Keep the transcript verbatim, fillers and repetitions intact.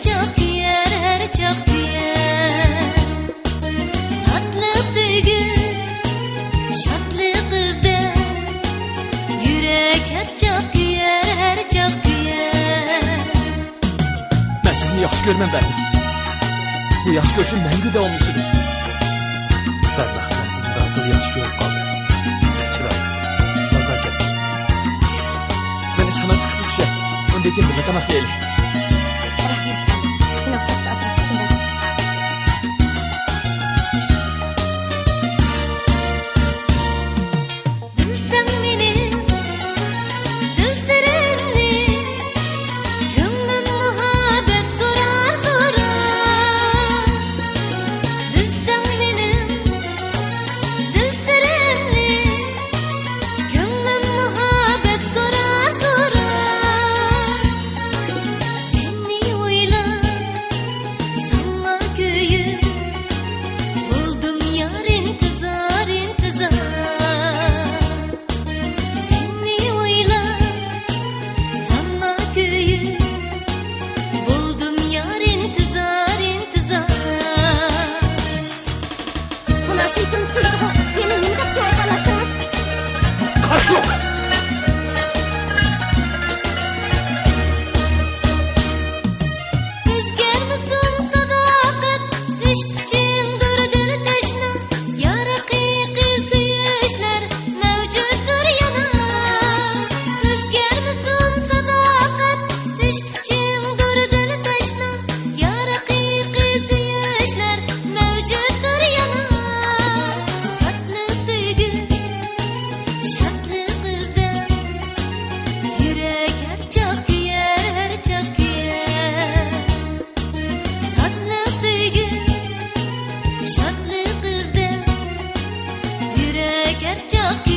چاق كۆيەر، ھەر چاق كۆيەر. تاتلىق سۆيگۈ، شادلىق ئىزدەر. يۈرەك ھەر چاق كۆيەر، ھەر چاق كۆيەر. مەن سىزنى ياخشى كۆرىمەن، بەرنا. بۇ ياخشى كۆرۈشۈم مەڭگۈ داۋاملىشىدۇ. بەرنا، مەن سىزنى راستلا ياخشى كۆرۈپ قالدىم. سىز چىرايلىق، نازاكەتلىك. مەن ئىشخانىغا چىقىپ كېتىشەي. ئۇندىن كېيىن بىللە تاماق يەيلى. رەھمەت. مېنىڭ سىرتتا ئازراق ئىشىم بار. بىلسەڭ مېنىڭ دىل سىرىمنى، كۆڭلۈم مۇھەببەت سورار، سورار. بىلسەڭ مېنىڭ دىل سىرىمنى، كۆڭلۈم مۇھەببەت سورار، سورار. سېنى ئويلاپ، ساڭا كۆيۈپ، بولدۇم يار ئىنتىزار، ئىنتىزار. سېنى ئويلاپ، ساڭا كۆيۈپ، بولدۇم يار ئىنتىزار، ئىنتىزار. مۇناسىۋىتىمىز تۈگىدىغۇ، يەنە نېمە دەپ جاۋاب ئالاتتىڭىز؟ قارا يوق. ئۆزگەرمىسۇن ساداقەت، ئىشتىچىڭدۇر دىل تەشنا، يار ھەقىقىي سۆيۈشلەر مەۋجۇتتۇر يەنە. ئۆزگەرمىسۇن ساداقەت، ئىشتىچىڭدۇر دىل تەشنا، يار ھەقىقىي سۆيۈشلەر مەۋجۇتتۇر يەنە. تاتلىق سۆيگۈ، شادلىق ئىزدەپ، يۈرەك ھەر چاق كۆيەر، ھەر چاق كۆيەر. تاتلىق سۆيگۈ، شادلىق ئىزدەپ، يۈرەك ھەر چاق